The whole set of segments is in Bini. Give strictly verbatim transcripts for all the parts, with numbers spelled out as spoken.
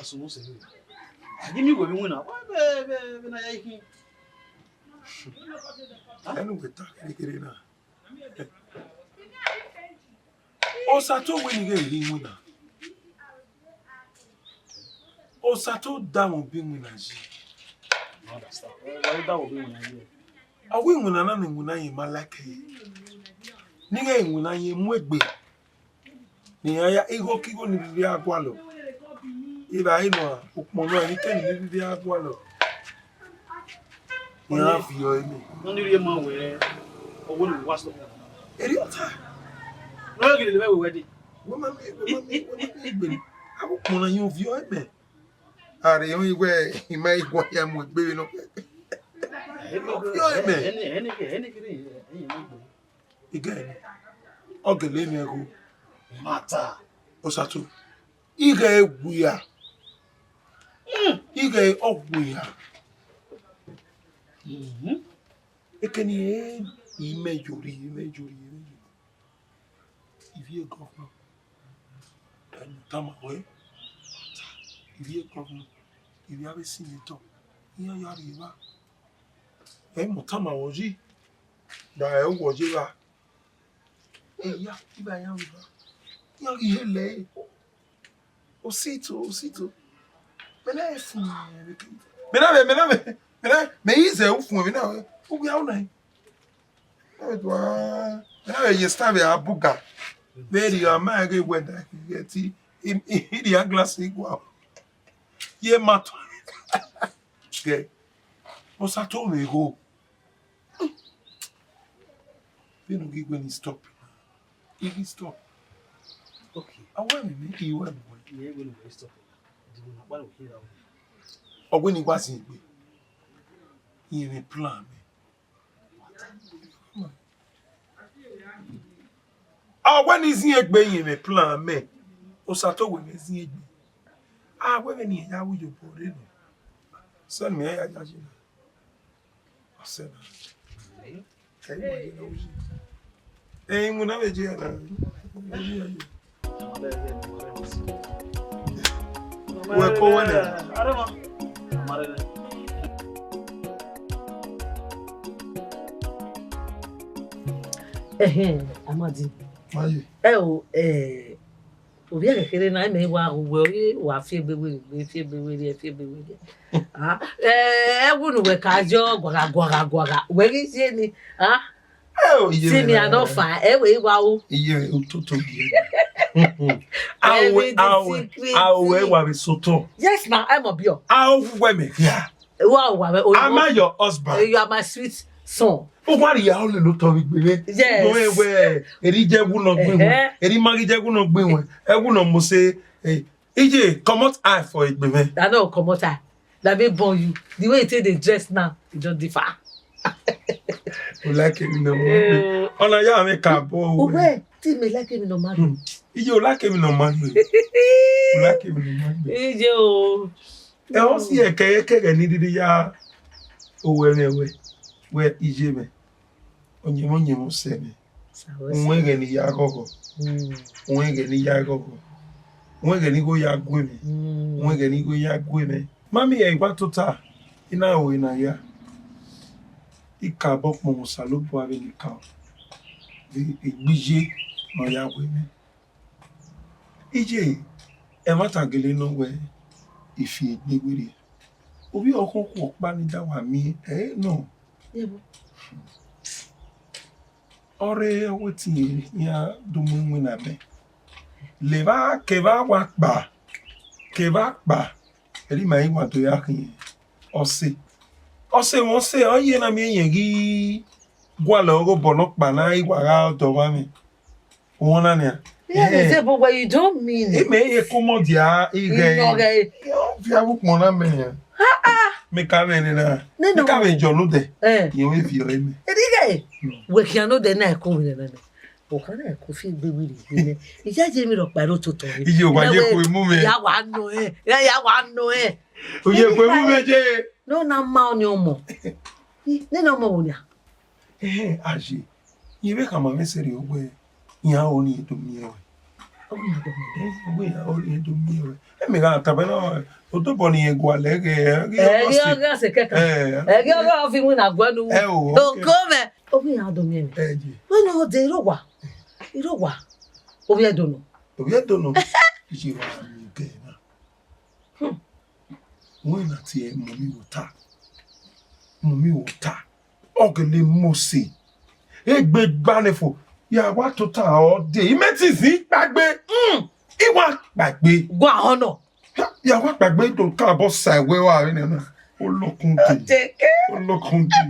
Sunu sẹ vbe. A gi mi wẹ vbe winna. Wa vbe, vbe, vbe na ya ikhin. Ẹnu wẹ ta kherhe kherhe na. Osato wẹ ne I ghẹ rhie iwinna. Osato da mwẹ obọ iwinna yi. I understand. Wẹ, wẹ da mwẹ obọ iwinna yi. Ọ wẹ iwinna na ne iwinna yi ma like ẹre. Ne I ghẹ iwinna yi mu egbe. Ne iran ya igho ke igho ni rhirhi a gualọ. Evbare nọ, ukpọn nọ, emwi kemwi ni rhirhi a gualọ. Iran viọ ẹmwẹ. Nọ ni rhie ma wẹ, ọ wẹ ne wa stop. Erriọ ta. Nọ gele lele vbe wedding. Wẹ ma mi, wẹ ma mi, wẹ ma mi egbe. Avbe ukpọn na yan viọ ẹmwẹ. A rhe rẹn wẹ ima i guan ya mu egbe vbe nọ. Ọ viọ ẹmwẹ. Ẹni, ẹni, ẹni, ẹni, ẹni, ẹni, ẹni. Igẹ, ọ gele mwẹ gho. Mata. Osato. Ighe wia. Ighe ọ wia. Mhm. Ekeni e, imẹ yori, imẹ yori, imẹ yori. Ivie gọvnọ. Ẹn, tama wẹ. Ivie gọvnọ. Ivie avbe sinetọ. Iran ya rhie evba. Ẹ mu tama wẹ yi. Da ẹ wọ ye evba. Eya, iba ya ru ba. Ya ghi hele. Osito, osito. Mẹ na fun. Mẹ na vbe, mẹ na vbe, mẹ na, mẹ i zẹ ufun, mẹ na vbe. Ugbia una. Mẹ na vbe ye stand vbe abuga. Very a ma ghe wẹ da ghe ti. I, i, i dia glass igua. Ye ma to. Ghe. Osato mwẹ gho. Vbene u ghi wẹ ne I stop na, I ghi stop. Okay. A wẹ ne I ghi wẹ ne uwẹ. Iye wẹ ne uwẹ stop na. Di wẹ na kpa ne uwẹ khin ra wẹ. Ọ wẹ ne I wa zin egbe. Irẹn mwẹ plan mẹ. A wẹ ne I zin egbe, irẹn mwẹ plan mẹ. Osato wẹ mwẹ zin egbe. A wẹ vbene irẹn ya ru iyobọ rre nọ. Sẹ ne mẹ ya yayi na. Ọsẹ na. Ẹ i wẹ ye na, ẹ i wẹ na vbe je na. Wẹ ko wẹ nẹ. Ẹhẹn, Amadi. Maye. Ẹ o, ẹ, ovbi ẹghẹ kherhe na, imẹ wa ru wẹ, ọ ghi wa fi egbe werriegbe, fi egbe werriẹ, fi egbe werriẹ. Ah, ẹ, ẹwu ne uwẹ ka yọ guagha, guagha, guagha. Wẹ ghi ye ni, ah? Ẹ o, iye See me, I no fine. Ẹ wẹ wa o. Iye, u toto ye. A o wẹ, a o wẹ, a o wẹ wa vbe sotọ. Yes, na, ẹ mọ biọ. A o wẹ mẹ hia. Wa wa vbe. Am I your husband? You are my sweet son. U wa rhie aro lele otọ vbe egbe mwẹ. Yes. Ugbẹn wẹ, eri je ẹwu nọ gbin wẹ. Ẹhẹn. Eri ma ghi je ẹwu nọ gbin wẹ. Ẹwu nọ mose, eh, iye, comot eye for egbe mwẹ. I no comot eye. That be born you. The way you take dey dress now, you just differ. U like emwi nọ ma gbe. Eh. Ọna ya mwẹ ka bọ o. Uwẹ, ti mẹ like emwi nọ ma gbe. Hmm. Iye, u like emwi nọ ma gbe. U like emwi nọ ma gbe. Iye o. Ẹ, ọ si ẹkẹghẹ ẹkẹghẹ ne I rhirhi ya owẹ mwẹ wẹ, wẹ iye mwẹ, ọyẹnmwẹ ọyẹnmwẹ ọsẹ mwẹ. Sa wẹ sẹ. Uwẹ ẹghẹ ne I ya ghọghọ. Mm. Uwẹ ẹghẹ ne I ya ghọghọ. Uwẹ ẹghẹ ne igho ya gue mwẹ. Mm. Uwẹ ẹghẹ ne igho ya gue mwẹ. Ma miẹn ẹre I wa tota, I na ru ẹre na ya. I ka obọ kpọnmwẹ Osanobua vbene I ka, vbe egbe iye ne ọ ya gue mwẹ. Iye, ẹmwata gele nọ wẹ, I fi egbe werriẹ. Ovbi ọkhọkhọ ọkpa ne I da wa miẹn, ẹ i nọ. Yebo. Ọ rre ọghe ẹtin iran do mu iwinna mẹ. Levba kevbe a wa kpa, kevbe a kpa, ẹre ima i wa do ya khian ọse. Ọse mwẹ ọse, ọ ye na miẹn irẹn ghi gualọ ọghe obọ nọkpa na, I wa gha ọdọ ọmwa mwẹ. Uwọ na nian. Yeah, they say, but when you don't mean it. Imẹ ye ku mọ dia ighe. Iyọghẹ. Yo, fi avbe ukpọn na mẹ nian. Ah, ah. Mẹ ka vbe nena. Nena. Mẹ ka vbe jọ nodẹ. Eh. Yo, e viọ imẹ. Edighe. Hmm. Wẹ khian nodẹ na ẹko wẹ nena. Okhan na ẹko fi egbe werriegbe nẹ. Iya ye mi rọ kpa ro toto re. Iye wa ye ku emu mẹ. Ya wa nọ ẹ. Ya, ya wa nọ ẹ. Oye ku emu mẹ je. No na ma ọni ọmọ. Nena ọmọ wo nia? Eh, aye. Ye vbe khama mwẹ sẹrriọ wẹ, iran ro ne irẹn do miẹn ruẹ. Wẹ ya ọre do miẹn ruẹ. Ẹ mẹ gha tama nẹ, odobọ ne irẹn gualọ ẹghẹ, ẹghẹ ọghe ọghe ọse kẹkan. Ẹghẹ ọghe ọ fi iwinna guẹ ne uwu. Ẹ o, okay. Oko mwẹ. Ovbi iran do miẹn mwẹ. Ẹ je. Wẹ ne ọ dẹ irọwa. Irọwa. Ovbi ẹdẹ nọ. Ovbi ẹdẹ nọ. Iye wa miẹn gẹ na. Hmm. Wẹ na tie mummy vbe ota. Mummy vbe ota. Ọ gele mose. Egbe gba nẹ fo. Ya wa tota ọ dee. I mẹ ti zin kpaegbe. Hmm. I wa kpaegbe. Gua họn nọ. Ya wa kpaegbe do ka bọ sa ẹwẹ wa vbe nẹ na. Olokun de. Olokun de.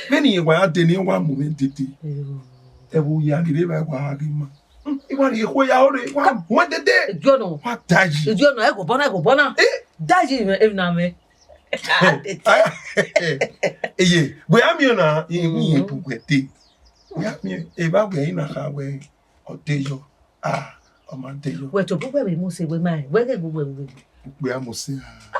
Vbene irẹn wa ya dee ne wa mu mwẹ dede. Ẹvbo ya ni rre vbe wa ghi ma. Hmm. I wa rhie ekhue ya ore. Wa mu mwẹ dede. Idiọnọ. Wa dayi. Idiọnọ, ẹghobọ na, ẹghobọ na. Eh? Dayi mwẹ, emwi na mwẹ. Eye, wẹ a miẹn na, I mu irẹn bu wẹ dee. Wẹ a miẹn, evba wẹ I na kha wẹ ọ dee yọ. Ah, ọ ma dee yọ. Wẹ tobọ wẹ vbe mose wẹ ma rẹn, wẹ ghẹ gu wẹ vbe. Ukpia mose a.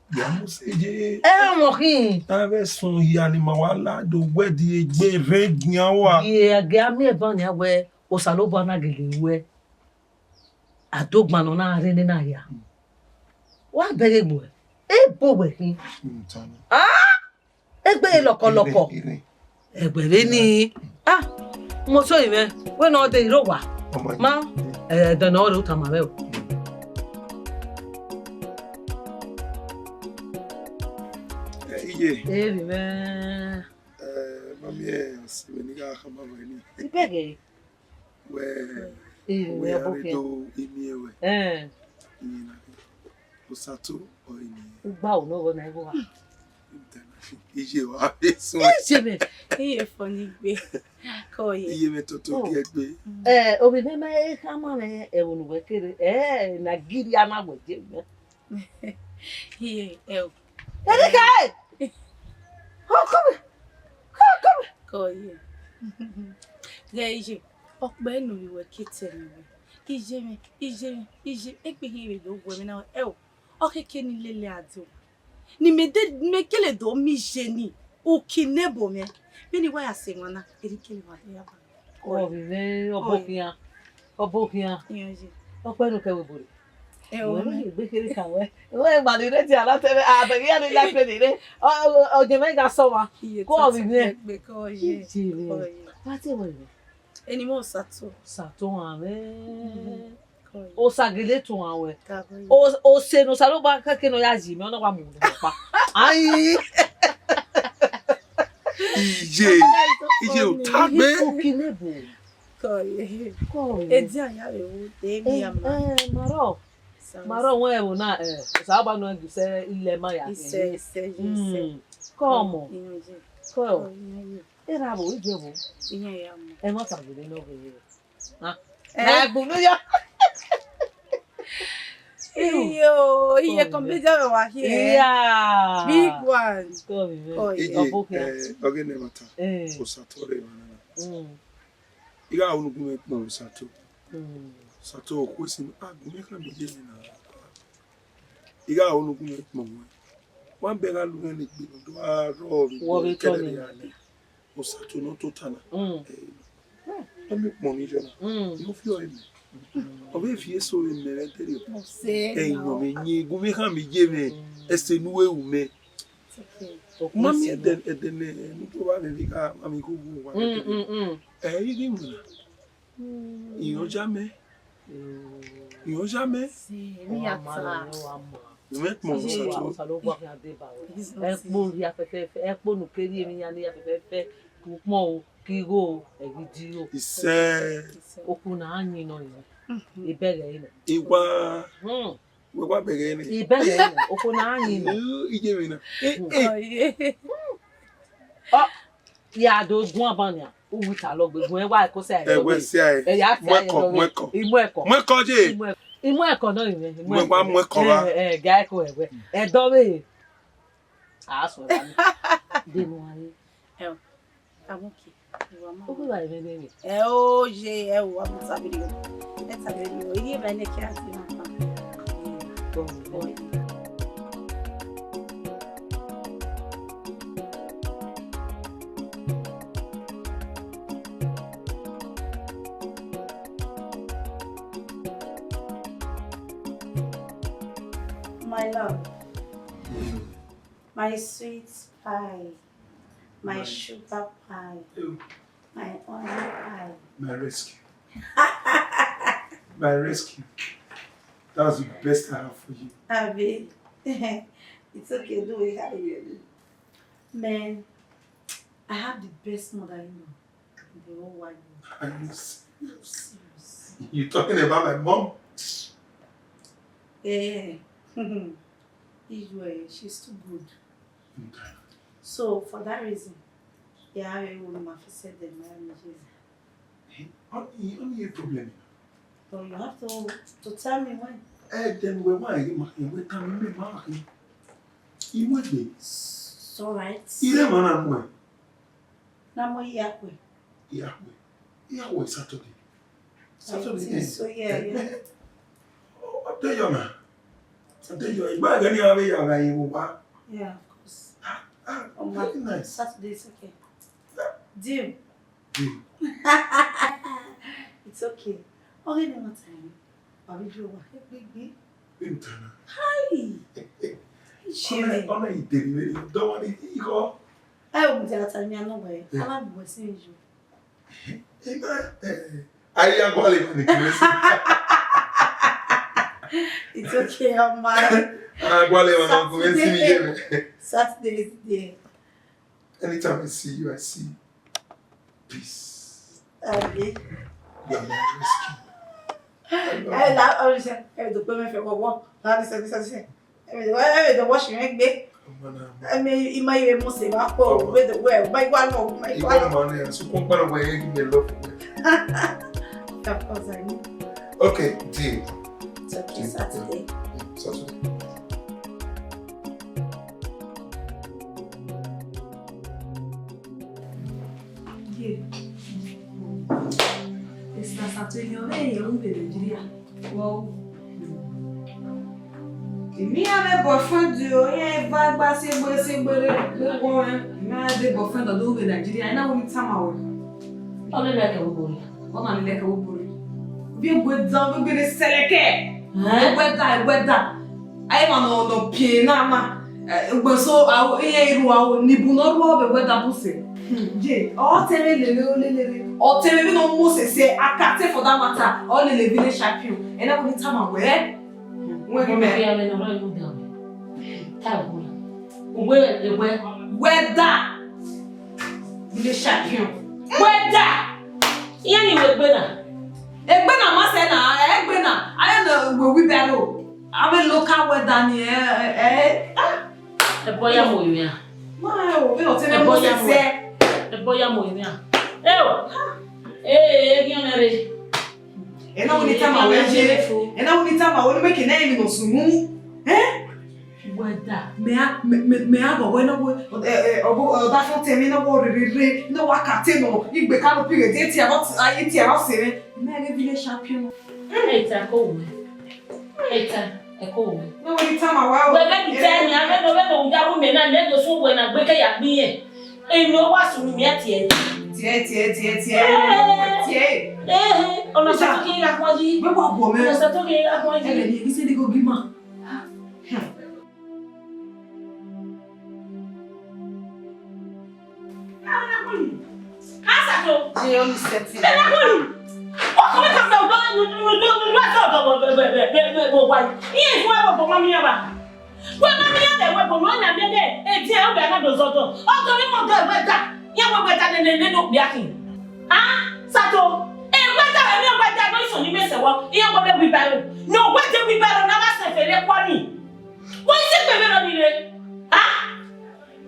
Ukpia mose ye. Ẹ mọ khin. A vbe sọn hia ne ima wa la do wẹ di egbe rre gian wa. Ye, a gha miẹn ban nia wẹ Osanobua na gele wẹ. Adogban nọ na rre nena hia. Wa bẹghe gbe uẹ, ebo wẹ khin. Mm, ta nọ. Ah! Egbe lọkọlọkọ. Ire, ire. Ẹgbẹ vbe ni. Ah! Mo so mwẹ, wẹ ne ọ dee irọwa. Ọmọ yìí. Ma, ẹ, ẹdẹ ne ọ rre u tama mwẹ o. Mm. Ẹ, iye. Eri mwẹ. Ẹ, mami, ẹ, si mwẹ ni gha khama mwẹ ni. Ibẹghe. Wẹ, eh, wẹ, wẹ a rre do imiẹn wẹ. Eh. Iye na. Osato ọ ini. Ugba o nọ na igho wa. Iye wa be sun. Iye be. Iye fọ ni gbe. Ko ye. Iye mwẹ toto gie gbe. Eh, ovbi mwẹ ma e khama mwẹ ẹvbo ne uwẹ kere. Eh, Nigeria na wẹ je mwẹ. Iye, ẹ o. Erika, eh! Ọ kọ mwẹ. Ọ kọ mwẹ. Ko ye. Ghẹ iye. Ọkpẹ ne ovbi wẹ ke tẹ mwẹ wẹ, iye mwẹ, iye mwẹ, iye, egbe hin vbe do wẹ mwẹ na, ẹ o, ọ khẹke ne I lele a do. Ne imẹ de, ne imẹ kele do miẹn iye ni, uki ne ebo mwẹ. Vbene I wa ya sẹ emwa na, erha I kele emwa do ya ba. Ọ vbe mwẹ, ọ bọ khian, ọ bọ khian. Iran ye. Ọkpẹ ne okẹ vbe ebo rre. Ẹ o, wẹ mwẹ. Egbe kere ka wẹ. Wẹ ma ni rre dia na tẹmwẹ, a bẹghe iran ni like ni rre. Ọ, ọ, ọ, ọ jẹ mwẹ gha sẹ ọmwa. Iye ko ọ vbe mwẹ. Egbe ko ye. Ije mwẹ. Ko ye. Wa te wẹ mwẹ. Eni mwẹ Osato. Osato ọmwa mwẹ. Mm. Ko ye. Osa gele to ọmwa wẹ. Ka ko ye. O, ose ne Osanobua kẹke ne ọ ya yi mwẹ, ọ na wa mu mwẹ ọkpa. Ai. Iye, iye o ta gbe. Uki ne ebo. Ko ye. Ko ye. Edian ya vbe wu, de mi ama. Eh, eh, marọ. Marọ wẹ ẹvbo na, eh, Osanobua nọ gie sẹ ilẹ ma ya. Isẹ, isẹ, ye isẹ. Mm. Come on. Iyan ye. Ko. Ko iyan ye. Erha vbo, iye vbo. Iyan ya mu. Ẹ ma ta gele nọ gele. Ah. Eh. Na gbunu yo. Iyo, iye. Ko ye. Comedian vbe wa khin. Yeah. Big one. Ko ye. Ko ye. Ije, ọbọ khian. Eh, ọghe ne ẹmwata. Eh. Osato rre emwa na. Mm. I gha ru ne u gu mwẹ kpọnmwẹ Osato. Mm. Osato, okhuo sin, a gu mwẹ khama iye mwẹ na. I gha ru ne u gu mwẹ kpọnmwẹ. Wa bẹghe gha lu mwẹ ne egbe ne ọ do gha rrọọ vbe wọ vbe tọ kẹrẹrẹ ni. Ya nẹ. Osato ne ọ tota na. Mm. Eh, ọ miẹn ukpọn ni yọ na. Mm. Ne ọ fi ọre mẹ. Ọ vbe fi eso vbe mẹ vbe ẹdẹrriọ. Ẹ, nọ mwẹ yin, gu mwẹ khama iye mwẹ, ẹse ne u ru mẹ. It's okay. Ma miẹn ẹdẹ, ẹdẹ ne, ne u do vba mwẹ vbe gha, ma mwẹ igho vbe uwa. Mm, mm, mm. Ẹ, I ghi winna. Mm. Iyan ya mẹ. Mm. Iyan ya mẹ. Si, emwi ya ta. Wa ma rẹ, wa ma. Mwẹ kpọnmwẹ Osato. Osanobua khian deba wẹ. Jesus. Ẹkpo hia fẹfẹfẹ, ẹkpo ne u kere emwi hia ne hia fẹfẹfẹ, ukpọn o, ke igho o, ẹghi di o. Isẹ. Okhu na a yin nọ yẹn. Mhm. Ibẹghe nọ. Iwa. Hmm. Wẹ wa bẹghe nẹ. Ibẹghe nọ, okhu na a yin nọ. Iye mwẹ na. Eh, eh. Ọ, ya do guan ban nia. Uwu ta lọ gbe gun ẹ wa ko sẹ. Ẹ wẹ sia ẹ. Ẹ ya sia ẹ. Muẹkọ, muẹkọ. Imuẹkọ. Muẹkọ je. Imuẹkọ nọ yin. Muẹkọ, muẹkọ wa. Ẹ, ẹ, ga ẹkọ ẹwẹ. Ẹ dọ vbe. A sọ ra ni. De mu wa ni. Ẹ o. Amuki. Ugu wa ebe ne. Ẹ o ye, ẹ o, wa mu tabiri o. Ẹ tabiri o. Iye ba ne kia ti ma pa. Oi. My love, my sweet pie, my sugar pie, my honey pie. My rescue. My rescue. That's the best I have for you. Abi, it's okay, do what you gotta do. Man, I have the best mother-in-law in the whole wide world. Are you serious? I'm serious. You talking about my mom? Yeah. Iyuẹ, she's too good. Okay. So, for that reason, yeah, I will my first set them marriages. Eh, only, only a problem. So you have to, to tell me when. Eh, then we want him, we can make my him. He went there. It's all right. He didn't want to know. Na mo ya kwe. Ya kwe. Ya kwe Saturday. Saturday. So, yeah, yeah. I'll tell you now. I'll tell you. But again, you have a, you have a, you have a. Yeah, of course. Ah, ah, very nice. Saturday is okay. Deal. Deal. It's okay. Okay, no matter. Abi ju wa gbigbi. Hi. Shame. Ọna ideri vbe dọmọ ni igho. Ẹ o mu dia ta mi anọ wẹ. Ama bu wẹ sin ju. Ima, eh, ayi agbọle ma ni kiri si. It's okay, ọma. Agbọle ma ni kiri si mi ye. Saturday is there. Anytime I see you, I see peace. Abi. You are my rescue. Ẹ la ọrisa, ẹ do pe me fe wowo. La ni se, ni se, ni se. Ẹ me, ẹ me do wash me gbe. Ẹ me, ima ye mo se ba ko, we do we, my one, my one. Of course I know. Okay, deal. It's okay, Saturday. Saturday. Yeah. Esta Saturday, yo ve yo ve Nigeria. Wow. Emi a vbe boyfriend o, iran eva gba si egbe si egbe re, re wọ rẹn. Emi a de boyfriend ọ do vbe Nigeria, ena wo ni tama wẹ. Ọ lele ẹkẹ vbe obọ rre. Ọ ma lele ẹkẹ vbe obọ rre. Ovbi egbe dan, ovbi egbe ne sẹlẹkẹ. Ẹn? Egbe dan, egbe dan. Aye ma nọ, nọ pie na ma. Eh, egbe so, a, iran i ru aro, ni bu ne ọ ru ọ vbe egbe dan bu sẹ. Hmm, ye, ọ te vbe lele, o lele re. Ọ te vbe vbene ọ mu sese, akate for that matter, ọ lele village champion. Ena wo ni tama wẹ. Wẹ ghi mẹ. Wẹ da. Village champion. Wẹ da. Iran ni wẹ egbe na. Egbe na ma sẹ na, egbe na. Aye na wẹ wheelbarrow. Avbe local weather ni, eh, eh, eh, ah. Ẹbọ ya mu orinmwian. Ma, o, vbene ọ te mwẹ mu sẹsẹ. Ẹbọ ya mu orinmwian. Eo. Eh, eghian mwẹ rre. Ena wo ni tama wẹ je. Ena wo ni tama wẹ ne mẹ ke ne emwi nọ sunu. Eh? Wẹ da. Mẹ a, mẹ, mẹ, mẹ a gọ wẹ na wẹ, eh, eh, ọbo, ọdafẹn otọ mwẹ na wẹ rere, na wẹ akate nọ, igbe ka no pighe, de tie aro, aye tie aro se mwẹ. Mẹ ghe village champion. Eta ko wẹ. Eta, ẹ ko wẹ. Na wẹ ni tama wa o. Wẹ vbe ni tẹ mi, avbe no vbe no ya wu mẹ na, mẹ do sun wẹ na gbe ke ya gbe yẹn. Emi ọ wa sunu mi tie. Tie, tie, tie, tie. Eh, tie. Eh, ọna sa to ki ra kọn yi. Wẹ wa bọ mẹ. Ọna sa to ki ra kọn yi. Ẹlẹ ni, ebi se ni go gi ma. Hmm. Asato. Je oni sẹtin. Bẹ́ẹ̀ ni kò ní. Ọkọ mi kàn fẹ́ ọ̀dọ́ nínú ọjọ́ ọ̀dọ́ bọ̀ bọ̀ bọ̀ bọ̀ bọ̀ bọ̀ wáyé. Iye ìfún ẹ̀rọ bọ̀ mọ́ mi yẹn wa. Wọ́n mọ́ mi yẹn lẹ̀ wẹ̀ bọ̀ lọ́nà mi dẹ̀. Èdè ẹ̀ ọ̀bẹ anádo zọ́dọ̀. Ọkọ mi mọ̀ ọ̀dọ́ ẹ̀wẹ̀ dà. Yẹn wẹ̀ wẹ̀ dà nínú nínú òbí akin. Ah, Sato. Ẹ̀wẹ̀ dà ẹ̀mí ọ̀gbẹ̀ dà ló ìsọ̀ ní mẹ́sẹ̀ wọ. Ìyẹn wọ́n bẹ wíbẹ̀rù. Ní ọ̀gbẹ̀ dé wíbẹ̀rù náà wá sẹ̀fẹ̀ lé kọ́ ni. Wọ́n ṣe pé mẹ́rọ mi le. Ah.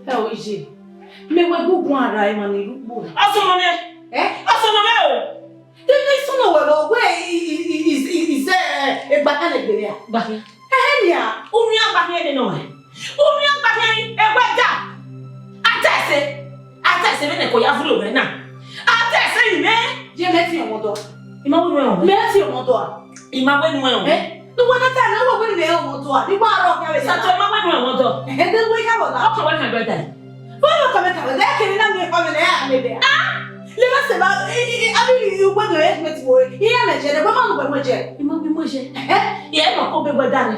Ẹ o, iye, mẹ wẹ gu guan ra emwa ne I ru kpo. Ọsọnọ mẹ. Ẹ? Ọsọnọ mẹ o. Te ne sọnọ wẹ vbe wẹ i, i, i, i, i, i, i, egba kan egbe nia. Gba khian. Ẹhẹ nia. Unu ya gba khian nene ọmwa. Unu ya gba khian egbe da. A ta ẹse. A ta ẹse vbene ko ya vulo mwẹ na. A ta ẹse yi mwẹ. Ye mẹ ti ọmọ dọ. I ma wẹ nuẹn o. Mẹ ti ọmọ dọ a. I ma wẹ nuẹn o. Eh? Ne uwẹ na ta ne uwẹ wẹ ne mẹ ọmọ dọ a. Ni wa rọ ọkhan vbe Sato, I ma wẹ nuẹn ọmọ dọ. Ẹhẹ, de wẹ ya wọ la. Ọkọ wẹ kan egbe da. Wẹ ọkọ mwẹ kan egbe da. Kevbe na miẹn ọmọ ne a mẹ bẹ. Ah! Leva se ba, i, i, i, abi, i, i, ugbẹn do re, me ti wo re. Iran mẹ jẹ, wẹ ma nu wẹ mu jẹ. I ma wẹ mu jẹ. Ẹhẹ. Iran ma ko be wẹ da nẹ.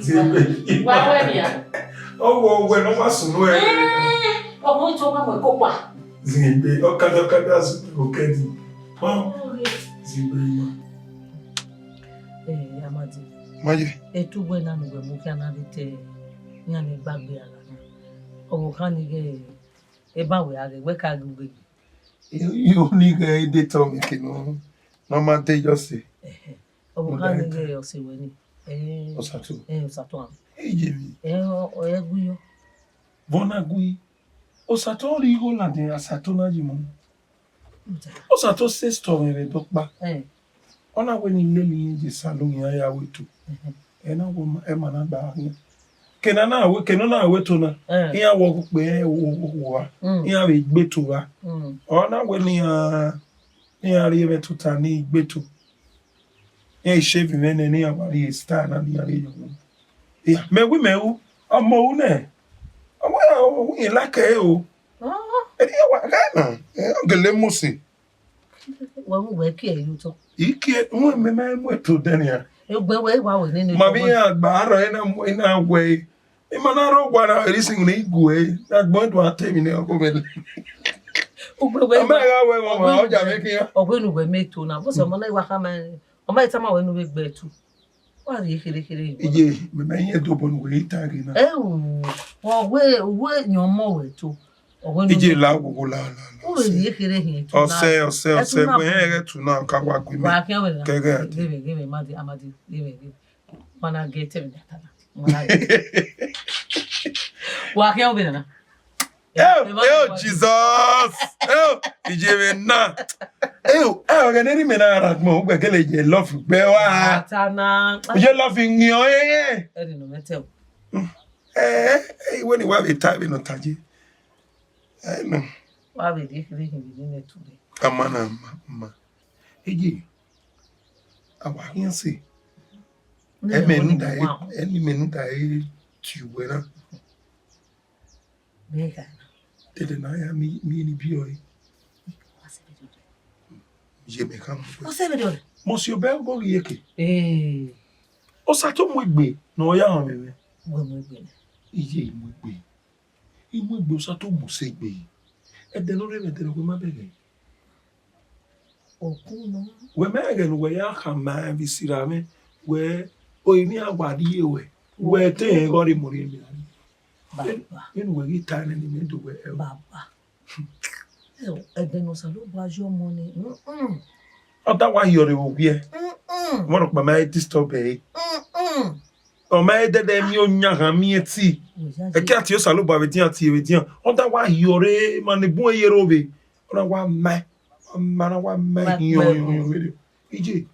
Ziengbe. Wa wẹ nia. Ọ wẹ, ọ wẹ ne ọ wa sunu ẹ. Ọmọ ito wa mu ẹko kpa. Ziengbe, ọkada, ọkada sunu ẹko kẹdi. Ma, Ziengbe ma. Eh, Amadi. Ma ye. Etu wẹ na nu wẹ mu khian na rre te iran ni gbagbe ara na. Ọvbokhan ni ghẹ eba wẹ a ghe, wẹ ka ghe ughe. Iyo ni ghẹ ede tọ vbe ke nọ, ne ọ ma de yọ sẹ. Ẹhẹ. Ọvbokhan ni ghẹ ọse wẹ ni. Eh. Osato. Eh, Osato am. Iye mi. Eh, ọ, ọ, ẹ gui yọ. Vbọ na gui? Osato rri igho ladian, Osato na yi mu. Osato sẹ store mwẹ vbe ẹdẹ ọkpa. Eh. Ọ na wẹ ne I lele irẹn ye salon, iran ya ru eto. Mhm. Ẹ na wẹ ma, ẹ ma na gba khian. Kene a na wẹ, kene ọ na ru eto na, Eh. iran wẹ ọghe ukpe, iran wẹ ọghe uwa, Mm. iran vbe gbe eto gha. Mm. Ọ na wẹ ne iran, ne iran rhie mwẹ tota ne I gbe eto. Iran shave mwẹ nẹ, ne iran wa rhie style na, ne iran rhie ye mu. Iya, mẹ wi mẹ ru, ọmọ ru nẹ. Ọ wẹ, ọ wẹ irẹn like ẹre o. Ah. Ẹ wa gha na, ẹ, ọ gele mu si. Wẹ mu wẹ kie ye otọ. Ike, wẹ mẹ ma mu eto dẹ nia. Egbe wẹ wa wẹ nene Ma otọ bi wẹ. iran gba arọ, ena, ena wẹ. I ma na rre owa na, eri si ne I gu ẹre, ne agbọn do a te emwi ne ọ ko vbe le. Ugbe wẹ Ọ ma wa. gha wẹ mama, Ọgbe ọ ja nu mwẹ wẹ. kian. Ọgbe nu wẹ mẹ eto na. Bọsẹ ọmọ na wa khama, ọ ma tama wẹ nu vbe gbe eto. Wa rhie kherhe kherhe. Iye, mẹ ma rẹn dobọ ne uwẹ i ta ghe na. Ẹ o, ọ wẹ, wẹ yan ọmọ wẹ eto. Ọ wẹ ne Iye la wowo la la la. U vbe rhie kherhe hin eto na. Ọsẹ, ọsẹ, Ẹtu ọsẹ, na wẹ bọ. hẹn ẹghẹ tu na ka wa gu mi. Wa khian wẹ na. Kẹghẹ ati. Ghe mwẹ, ghe mwẹ, Amadi, Amadi, ghe mwẹ, ghe mwẹ. Wa na ghe te mwẹ na ta na. Wa na ghe. Wa khian wẹ na. Eo, eo, Jesus. Eo, iye mwẹ na. Eo, eo, ẹghẹ ne erha mwẹ na ra gbọn, ugbẹn gele ye love gbe wa. Atana. Ye love ngian ẹre. Ẹni nọ mẹ tẹ o. Eh, eh, iwe ni wa vbe ta vbe nọ ta ye. Eh, no. Wa vbe rhie kherhe hin vbe nene ture. Ama na ma, ma. Eye. Awa khian se. Ne Ẹmẹ wọ ni nu da, wa. ẹni mẹ nu da e ti uwẹ na. Bẹgha na. Dede na ya mi, mi ni bi ọre. Wa se video. Ye mẹ ka mu. Ọ sẹ vbe dọlẹ. Mọ si obẹ ọgọ ghi eke. Ee. Osato mu egbe ne ọ ya họn mwẹ. Wẹ mu egbe nẹ. Iye mu egbe. I mu egbe, Osato mu sẹ egbe. Ẹdẹ ne ọ rre mwẹ, ẹdẹ ne ọ wẹ ma bẹghe. Okun nọ. Wẹ ma ẹghẹ ne uwẹ ya khama emwi sirra mwẹ, wẹ, o emwi a wa rrie ruẹ, wẹ te rẹn ghe ọ rre mu rhie mẹ. Baba. Vbene uwẹ ghi ta nẹ ne imẹ do wẹ ẹo. Baba. Ẹo, ẹdẹ ne Osanobua yọ ọmọ ni. Mm-mm. Ọ da wa hiọrre vbe owiẹ. Mm-mm. Ọmọ rhọkpa ma disturb ẹre. Mm-mm. Ọ ma dẹdẹ miẹn oyan gha miẹn ẹti. Oya Ẹki ye. a tie Osanobua vbe edian tie vbe edian. Ọ da wa hiọrre ma ne bun ye rre ovbe. Ọ na wa ma, ọ ma na wa ma Ma hiọn pẹ hiọn o. hiọn vbe rre. Iye,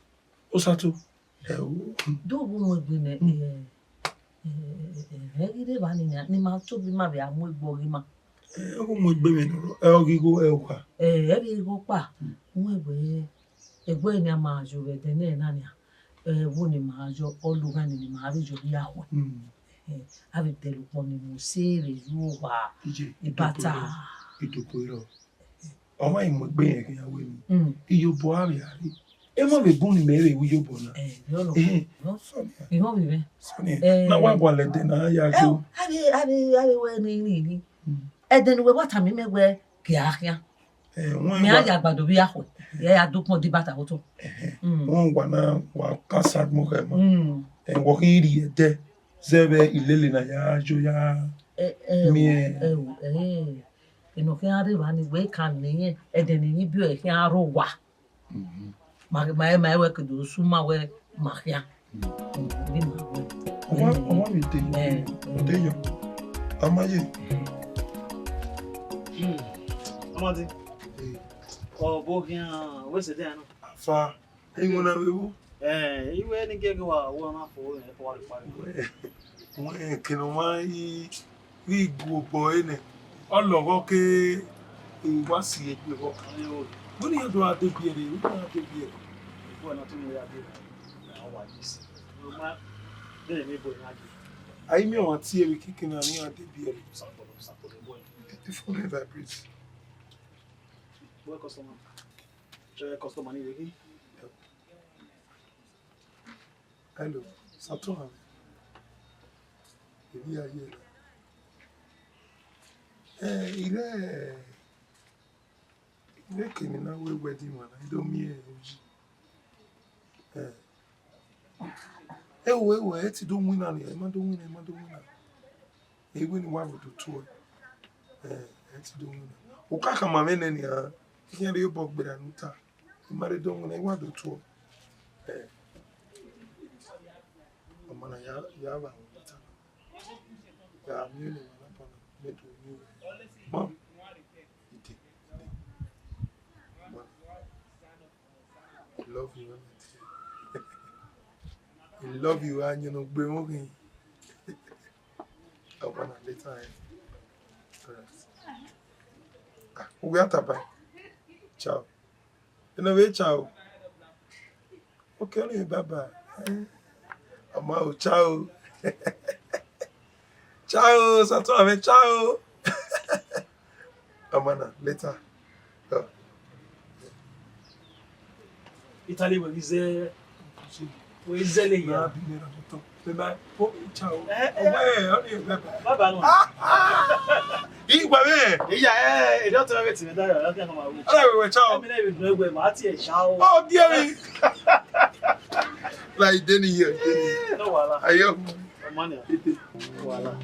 Osato. Ẹ o. Do wu mu egbe nẹ, Mm. eh, eh, eh, eh, ẹ ghi rre evba ni nia, ne ima tobọ ima vbe a mu egbe ọghe ima. Eh, ọ ghi mu egbe mwẹ nọ, ẹ, ọ ghi gho, ẹ, okha. Eh, ẹ ghi gho kpa, Mm. mu egbe, egbe ni a ma yo vbe ẹdẹ nẹ na nia, eh, ẹvbo ni ma yọ, ọ loghan ni ma vbe yọ ya hua. Mm. Eh, a vbe dẹlẹ ukpọn ni mu se vbe yo owa Iye, ibata. Idobo rọ. Idobo rọ. Ọmwa i mu egbe rẹn khian wẹ ni, Mm. iyobọ a vbe a rre. Emwa vbe bun ni mẹ vbe ru iyobọ na. Eh, yọ nọ. Eh, Yọ. sọnia, Ihọn vbe mwẹ. sọnia. Eh. Na wa gualọ ẹdẹ na ya Ẹ, do. a vbe, a vbe, a vbe wẹ ne I rin rin. Mm. Ẹdẹ ne uwẹ wa tama mẹ wẹ, ke a khian. Eh, wẹ Mẹ a wa ya gbado vbe akhuẹ. Ẹ ya do ukpọn di bata otọ. Eh, Mm. wẹ wa na wa ka sa gbọn khẹ ma. Mm. Eh, wọ khin rhie ẹdẹ, zẹ vbe ilele na ya yo ya Ẹ, ẹ, miẹn. ẹ, ẹ, Enọ khian rre evba ni wẹ ka nẹ irẹn, ẹdẹ ne I biẹ ọre khian rre owa. Mhm. Ma, ma, ma wẹ ke do su ma wẹ ma khian. Mhm. Vbe ma wẹ. Ọmwa, Eh, ọmwa vbe de yọ, eh, vbe de yọ. A ma ye. Hmm. Amadi. Eh. Ọ bo khian, wẹ sẹ de ano. Afa. Iwinna vbe vbo? Eh, iwẹ ni gẹgẹ wa wẹ ọna fo, ẹ, fo wa rhie kpare. Wẹ, wẹ, kene ọmwa i ghi gu obọ ẹre nẹ, ọ lọghọ ke wa si egbe vbọ. Ayo. Vbene iran do gha de biẹ rre, vbene iran de biẹ rre. Bọ na tun ya de. Na wa ji si. Ma de mi bo na de. A i miẹn ọmwa tie vbe kikina ne iran de biẹ rre. Sapolo, sapolo, boy. The phone vibrates. Boy, customer. Check customer ni vbe ghi. Hello, Sato hàn. Emwi hia ye na. Eh, I rre, I rre eke emwi na wẹ wedding wa na, I do miẹn uyi. Eh. Ewo, ewo, ẹ ti do winna nia, ẹ ma do winna, ẹ ma do winna. Ẹ wẹ ne I wa vbe do tuẹ. Eh, ẹ ti do winna. Okaka ma mwẹ nẹ nia, I khian rhie obọ gberra ne uta. I ma rre do winna, I wa do tuẹ. Eh. Ọmọ na ya, ya vba later. Ya miẹn ne emwa na pa na, mẹ do yin uwẹ. Mom, ide, ide. Mom, I love you, my dear. I love you, ayọn ne ọ gbe mwẹ ghi. Ọmọ na later, eh. Alright. Ah, we are bye. Ciao. Enough, ciao. Okay, only bye bye. Eh. Ọmọ o, ciao. Ciao, Satu, amẹ, ciao. Ọmọ na, later. Oh. Italy, wẹ ghi zẹ, wẹ ghi zẹ le ya. Na bi mẹ na moto. Bye bye. Oh, ciao. Eh, eh. Ọmọ ẹ, only bye bye. Bye bye, no. Igba mẹ. Iya, eh, eh, doctor, wẹ ti mẹ da ya, doctor, come away. Ala wẹ, ciao. Emi na even know wẹ ma ti ẹ ciao. Oh, dear me. Like, Denny here, Denny. Eh, no wahala. Ayo. Ọmọ ni. Wahala.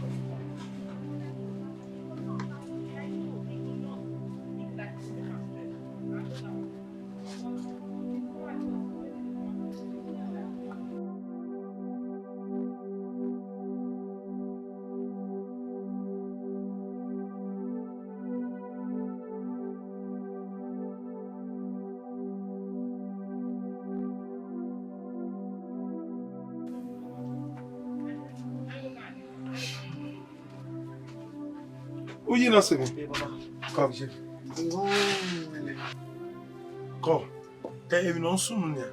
Uyi na sẹ mwẹ. Come here. Come. Eh, emwi ne ọ sunu nia,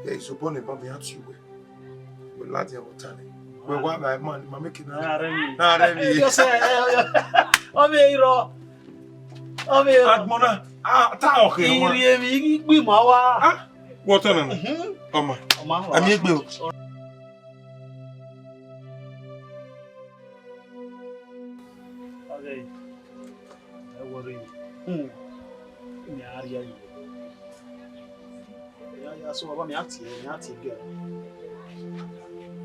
eh, isobọ ne eba mẹ ya tie uwẹ. Wẹ ladian vbe ota nẹ. Wẹ wa vbe ima ni ma mẹ ke na. Na rẹ mi. Na rẹ mi. Yo sẹ, eh, yo. Ọ vbe rọ. Ọ vbe rọ. Agbọn na, a ta ọkhe ọmọ. Irri emwi ghi gbe ima wa. Ah, wọ tọ nana. Mhm. Ọmọ. Ọmọ. Ami egbe o. Ọghe, ẹ worry. Hmm. Mẹ a rhie ẹre. Ya, ya, so, baba, mẹ a tie, mẹ a tie girl.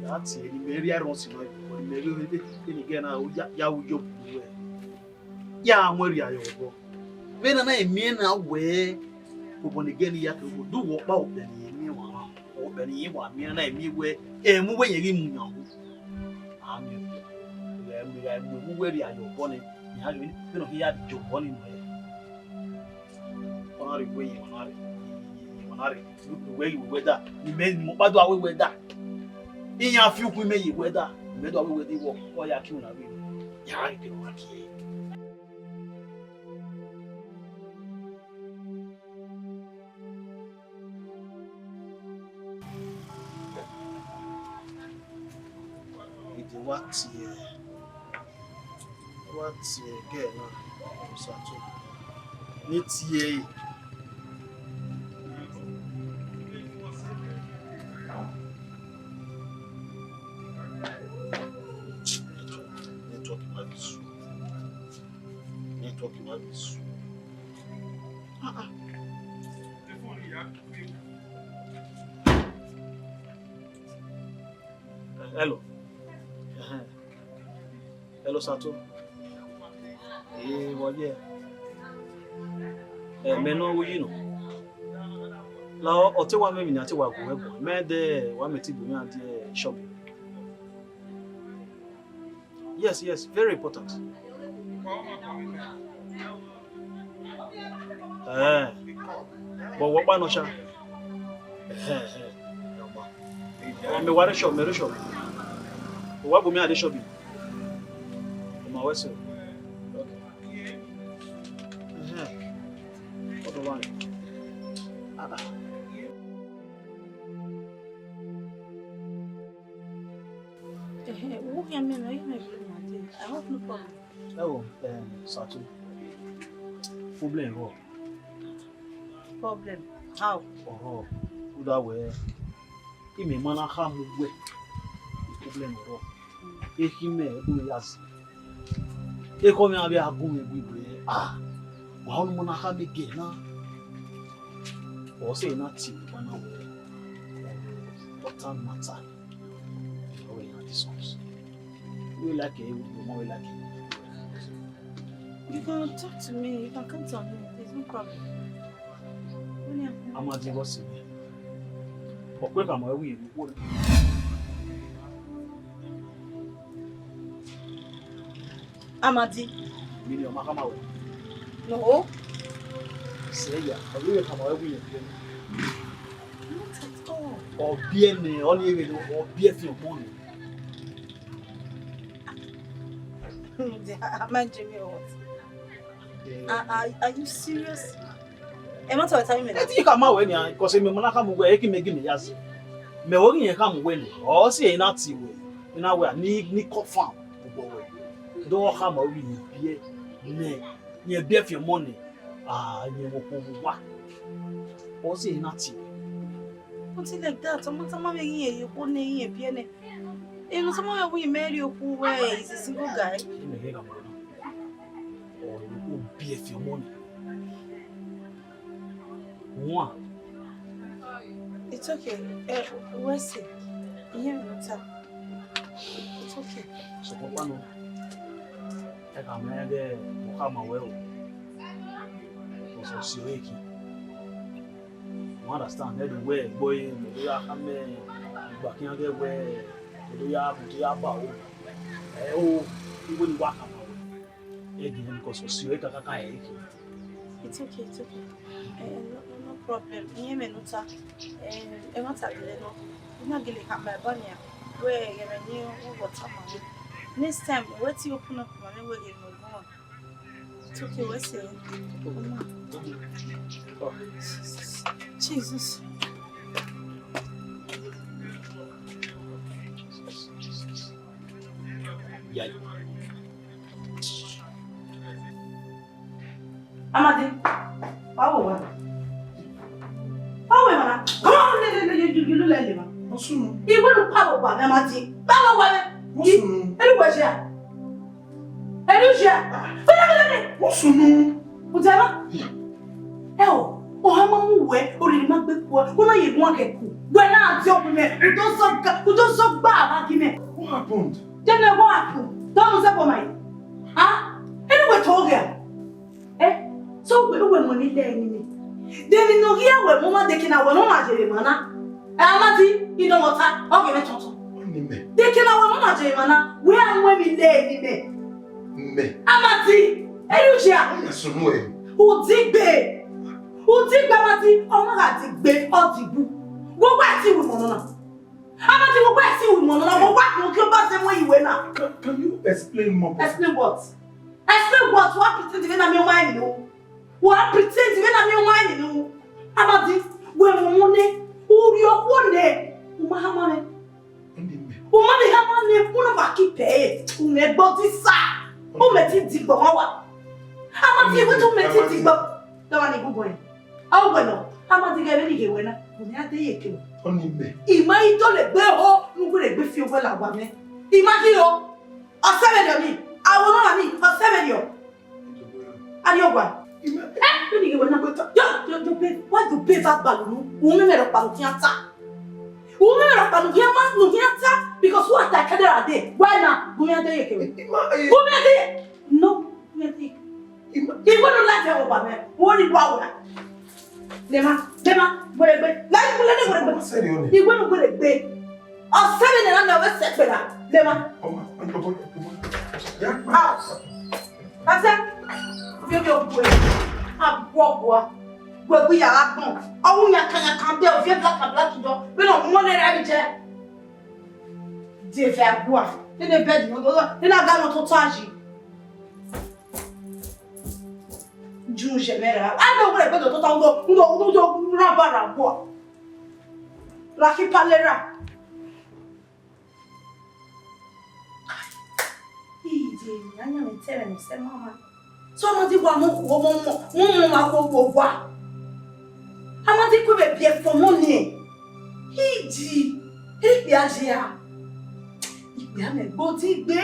Mẹ a tie, ne imẹ rhie ẹre si nọ, ne imẹ rhie, ne girl na, ya, ya ru yo bu wẹ. Ya mu erriọ ye obọ. Vbene a na miẹn na wẹẹ, obọ ne girl ni ya ke obọ, do wẹ ọkpa obọ ne irẹn miẹn wa, obọ ne irẹn wa miẹn na miẹn wẹẹ, ẹmwẹ uwẹ yẹn ghi mu yan wu. A miẹn, ẹ mu, ẹ mu uwẹ rhie ye obọ nẹ, ne a ghi vbene ọ khian ya die obọ ni nọ. Ọ na rhie uwẹ ye, ọ na rhie, ọ na rhie, uwẹ ghi wẹ da, ne imẹ, ne ọkpa do a wẹ wẹ da. Iran fi ukhun imẹ ye wẹ da, imẹ do a wẹ wẹ da, iwọ, ọ ya kie unu vbe, ya gha rhie ke ne ọ ma kie. Ede wa tie, wa tie girl na, Osatu. Ne tie ẹre. Network, network ma be slow. Network ma be slow. Ah, ah. Hello. Ẹhẹn. Hello, Sato. Ee, vbọ ye? Ẹ, mẹ nọ vbe uyi nọ. La ọ, ọ te wa mwẹ emwi ne a te wa gu ẹre guan. Mẹ de wa mẹ te bu mwẹ a die shop. Yes, yes, very important. Eh, but wẹ ọkpa nọ cha. Eh, eh. Ọ mẹ wa rre shop, mẹ rre shop. Wa bu mwẹ a die shop. Ọ ma wẹ so. Okay. Eh. Ọdọ wa. Ah, ah. Ehe, wo khian mẹ, mẹ ghi mẹ problem ma dee. I hope no problem. Ẹ wo, em, Sato, problem rọ. Problem? How? Ọrọ, rhunmwuda wẹẹ, imẹ ma na khama uwẹ, problem rọ. Mm. Ekhi mẹ, ẹbu mwẹ ya zẹ. Ekhọe mwẹ avbe a gu mwẹ gbe iwe, ah, wa ọnii mọ na khama gie na. Ọ sẹ na tie owa na wẹ, important matter. Ọ wẹ na discuss. We like it, we no like it. You can talk to me, you can count on me. There's no problem. Onye. Amadi, what's it? Ọkpẹ ka ma wi. Amadi. Mini ọma khama wẹ. No. Sẹ ya, ọ ghi vbe khama wẹ wi yẹn. Not at all. Ọ biẹ nẹ, ọ ni vbe nọ, ọ biẹ fi ọmọ nẹ. Am I dreaming or what? Are, are, are you serious? Ẹ ma tọ ẹta mẹ na. Ẹ ti khama wẹ nian, because mẹ ma na khama wẹ, ẹ ki mẹ gi mẹ ya zẹ. Mẹ ọ ghi yẹn khama wẹ nẹ, ọ si ẹ na tie wẹ, ẹ na wẹ ni, ni confirm obọ wẹ. Do khama wẹ ni biẹ, nẹ, yẹn biẹ fi ọmọ nẹ, ah, yẹn wo kpo wa. Ọ si ẹ na tie wẹ. Until like that, ọmọ tama mwẹ ghi yẹn ye okhuo nẹ, ghi yẹn biẹ nẹ. Enu tama mwẹ wẹ imẹ rhie okhuo wẹ is a single guy. Imẹ ghe gha mọ na. Ọ ye okhuo biẹ fi ọmọ nẹ. Wan. It's okay. Eh, wẹ sẹ. Iye mi ta. It's okay. Sokpan kpanu, ẹ ka ma rẹn ghẹ, ọ khama wẹ o. Ọsẹ ọre ki. You understand? Ẹ do wẹ ẹgbọ ẹre, mẹ do ya khama igba khian ghẹ wẹ, mẹ do ya, mẹ do ya ba o. Ẹ o, igbe ni wa khama wẹ. Ẹ gi because ọsẹ ọre kakaka ẹ ki. It's okay, it's okay. Eh, no, no, no problem. Iye mi ta. Eh, ẹ ma ta gele nọ. Ẹ ma gele khama ẹbọ nian. Wẹ ẹghẹ mwẹ ni u vbe tama mwẹ. Next time, wẹ te open up ma mwẹ wẹ gele nọ. It's okay, wẹ sẹ. Jesus. Yeah. Amadi, wa wo wa. Wa wo wa. Come on, le, le, le, you, you, you look like Lema. What's wrong? Iwe nu pa wo wa, Amadi. Pa wo wa. What's wrong? Elu wa jia. Elu jia. Fẹlẹ, fẹlẹ, fẹlẹ. What's wrong? Ujama. Ẹ o, ọ ha ma mu wẹ, oriri ma gbe kua, ọ na ye gun akẹku. Wẹ na di ọgbe mẹ, u do zọ ga, u do zọ gba ava gi mẹ. What happened? Jẹ mẹ, what happened? Don't say for my. Ah? Anyway, to gẹ. Eh? So we we mo ni le ni mi. De ni no ghi a wẹ mo ma de kina wẹ mo ma jere ma na. Eh, Amadi, ino mo ta, ọ ghe mẹ tọntọn. Ọ ni mẹ. De kina wẹ mo ma jere ma na, wẹ a mu mi le ni mẹ. Mẹ. Amadi, ẹ yu jia. Ọ ya sunu ẹ. Udigbe. Udigbe Amadi, ọ ma gha digbe, ọ digbu. Wo wa ti ru mo na. Amadi, wo wa ti ru mo na, wo wa ko ki o ba se mo iwe na. Can, can you explain more? Explain what? Explain what? Wa pretend vbe na mi ọma ẹni nu. Wa pretend vbe na mi ọma ẹni nu. Amadi, wẹ mu mu ne, u rhie okhuo nẹ, u ma hama mwẹ. Ọ ni mẹ. U ma vbe hama mwẹ, u na ma ki pẹ ẹre, u mwẹ gbe odisa, u mwẹ ti digbo ma wa. Amadi, wẹ te u mwẹ ti digbo. Dọmọ ni gbugbo ẹn. Ọ wẹ nọ, Amadi ghẹ vbene I ghe wẹ na, u mwẹ a de ye ke wẹ. Ọ ni mẹ. I ma i dọlegbe ho, ne u wẹ gbe fi owẹ la wa mwẹ. I ma ghi ho. Ọ sẹ vberriọ ni, a wo nọ ra ni, ọ sẹ vberriọ. A rhie owa. Ẹ, vbene I ghe wẹ na. Yo, yo, yo, babe, why you babe va gbalọ unu? U mwẹ mwẹ rhọkpa ne u khian ta. U mwẹ mwẹ rhọkpa ne u khian ma, ne u khian ta, because u a ta ẹkẹdẹ ra dee. Why na? Gu mwẹ a de ye ke wẹ. Gu mwẹ a de ye. No, gu mwẹ a de ye. Ima. Iwe no like ẹre ọba mẹ. Wo ni wa wa. Lema, lema, gberegbe. Like, gberegbe, gberegbe. Serious ni? Iwe no gberegbe. Ọ sẹ vbene na mẹ, ọ vbe sẹ kpera. Lema. Ọma, ọma, ọma. Ya. Ah. Asa. Bi obi ogun e. A gua gua. Gua gua ya gha gbọn. Ọ wu ya kan ya kan de, o fi black and black jọ. Bi no mo ne ra bi je. Die vẹ agua. Nene bed no, no, no. Nene aga no to taji. Ju je mẹ ra. A do wẹrẹ gbe do tota, u do, u do, u do ra ba ra guọ. Ra khin palẹ ra. Ije, a yan mẹ tẹrẹ ne sẹ mama. So Amadi wa mu khuo, mu mu, mu mu ma khuo khuo gua. Amadi ku vbe biẹ fo mu ni. Ije, e kpia je a. I Ya mẹ gbe otigbe.